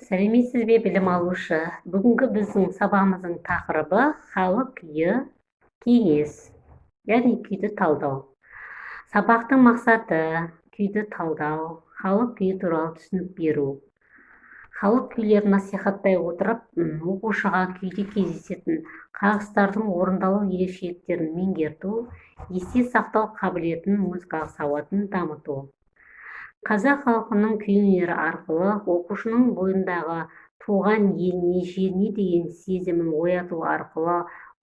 Сәлеметсіз бе, білім алушы! Бүгінгі біздің сабағымыздың тақырыбы халық күйі кеңес, яғни күйді талдау. Сабақтың мақсаты күйді талдау, халық күйі туралы түсінік беру. Халық күйлерін насихаттай отырып, оқушыға күйде кездесетін қағыстардың орындалу ерекшеліктерін меңгерту, есте сақтау қабілетін, музыкалық сауатын дамыту. Қазақ халқының күй өнері арқылы оқушының бойындағы туған еліне, жеріне деген сезімін ояту арқылы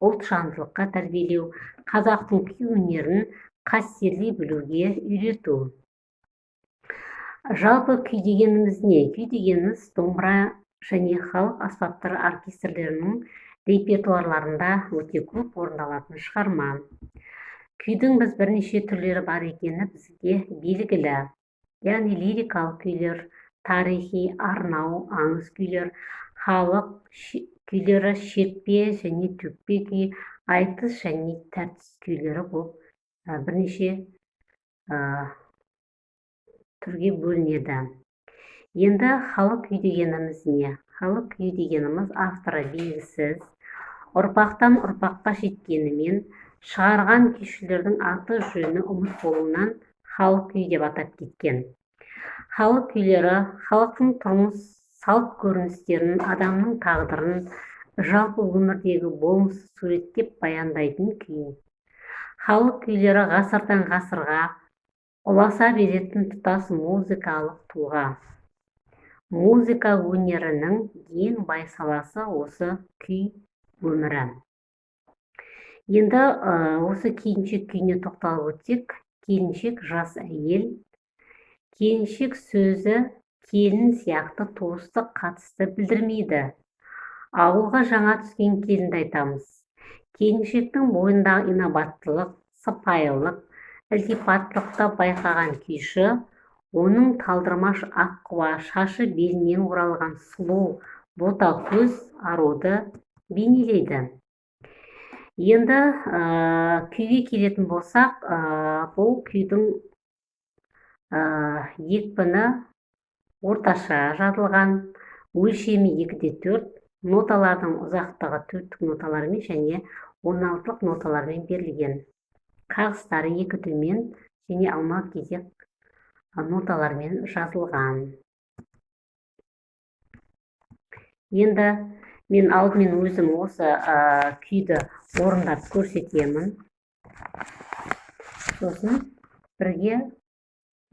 ұлтжандылыққа тәрбиелеу, қазақтың күй өнерін қастерлей білуге үйрету. Жалпы күй дегеніміз не? Күй дегеніміз домбыра және халық аспаптары оркестрлерінің репертуарларында өте көп орындалатын шығарма. Күйдің біз бірнеше түрлері бар екені бізге белгілі. Яғни лирикалық күйлер, тарихи, арнау, аңыз күйлер, халық күйлері, шертпе және төкпе күй, айтыс және тәртіс күйлері болып бірнеше түрге бөлінеді. Енді халық күй дегеніміз не? Халық күйі дегеніміз авторы белгісіз, ұрпақтан ұрпаққа жеткенімен шығарған күйшілердің аты жөні ұмыт болуынан халық күйі деп атап кеткен. Халық күйлері халықтың тұрмыс салт көріністерін, адамның тағдырын, жалпы өмірдегі болмысты суреттеп баяндайтын күй. Халық күйлері ғасырдан ғасырға ұласа беретін тұтас музыкалық тұлға. Музыка өнерінің ең бай саласы осы күй өмірі. Енді осы келіншек күйіне тоқталып өтсек, келіншек жас әйел. Келіншек сөзі келін сияқты туыстық қатысты білдірмейді. Ауылға жаңа түскен келінді айтамыз. Келіншектің бойындағы инабаттылық, сыпайылық, ілтипаттылықты байқаған күйші, оның талдырмаш аққұба, шашы белінен оралған сұлу, бота көз аруды бейнелейді. Енді күйге келетін болсақ, бұл күйдің екпіні орташа жазылған, өлшемі 2-4, ноталардың ұзақтығы төрттік ноталармен және 16-лық ноталармен берілген. Қағыстары екі төмен және алма кезек ноталармен жазылған. Енді мен алдымен өзім осы күйді орындап көрсетемін. Сосын бірге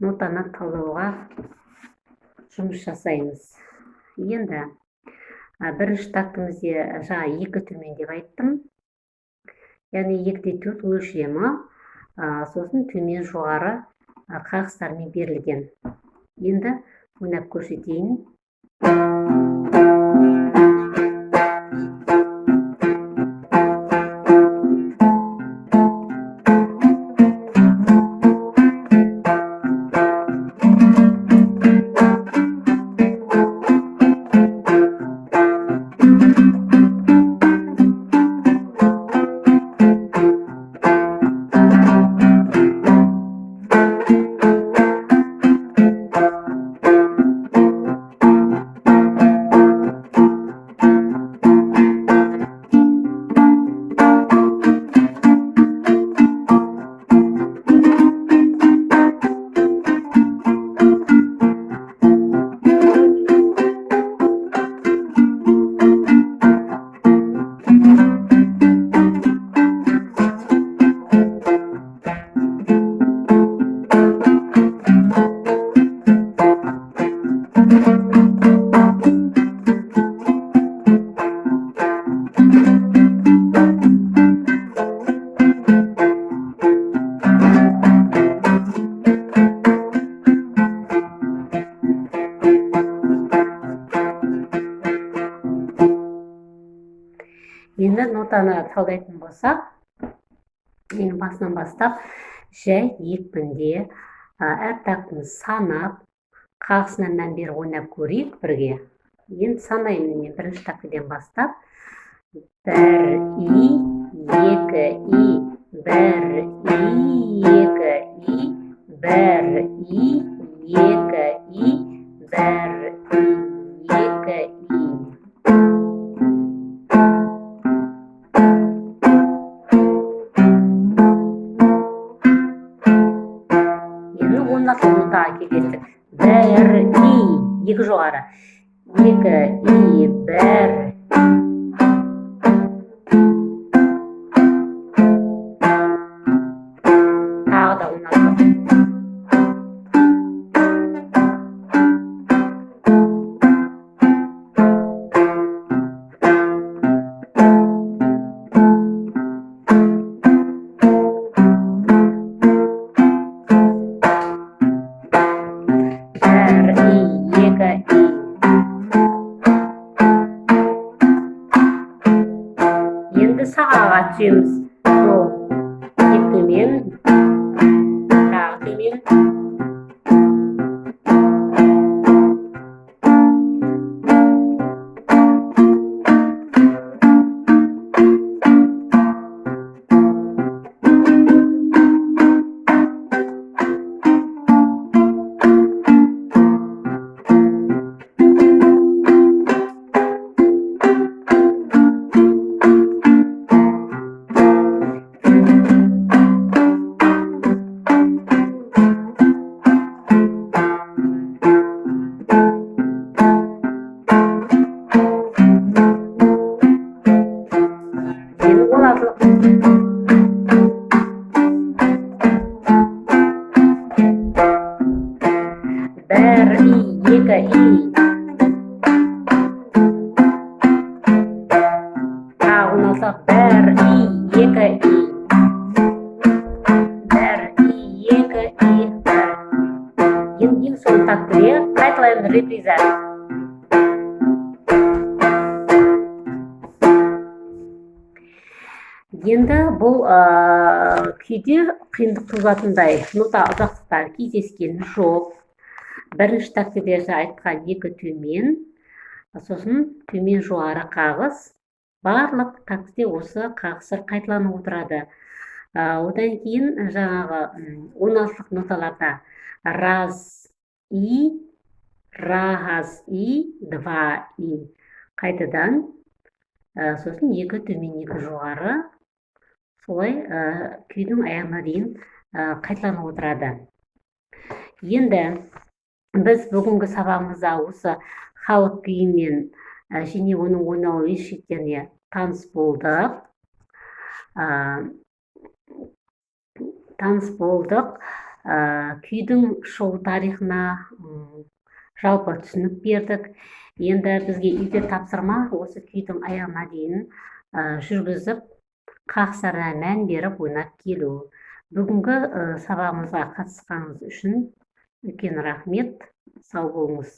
нотаны талдауға жұмыс жасаймыз. Енді бірінші тактімізде жаңа екі төмен деп айттым. Яғни 2-4 өлшемі, сосын төмен жоғары қағыстармен берілген. Енді ойнап көрсетейін. Енді нотаны талдайтын болсақ, ең басынан бастап жай екпінде әр тактіні санап, қағысына мән беріп ойнап көрейік бірге. Енді санаймын мен бірінші тактіден бастап. 1 и 2 и 1 и 2 и 1 и 2 и 1 и 2 Бір, и, екі жоғары. Екі, и, бір. Тағы да 16. Бір, и, екі, и. Енді сағаға түсеміз. До, екі төмен, тағы төмен. Енді 16-лық. Бір, и, екі, и. Тағы 16-лық. Бір, и, екі, и. Бір, и, екі, и, бір. Енді ең соңғы тактіде қайталаймыз, реприза. Енді бұл күйде қиындық туғызатындай нота ұзақтықтары кездескен жоқ. Бірінші тактіде айтқан екі төмен, сосын төмен жоғары қағыс. Барлық тактіде осы қағыстар қайталанып отырады. Одан кейін жаңағы 16-лық ноталарда раз и, раз и, два и. Қайтадан, сосын екі төмен, екі жоғары. Солай күйдің аяғына дейін қайталанып отырады. Енді біз бүгінгі сабағымызда осы халық күйімен және оның ойналу ерекшеліктеріне таныс болдық. Күйдің шығу тарихына жалпы түсінік бердік. Енді бізге үйде тапсырма осы күйдің аяғына дейін жүргізіп, қағыстарына мән беріп ойнап келу. Бүгінгі сабағымызға қатысқаныңыз үшін үлкен рахмет. Сау болыңыз.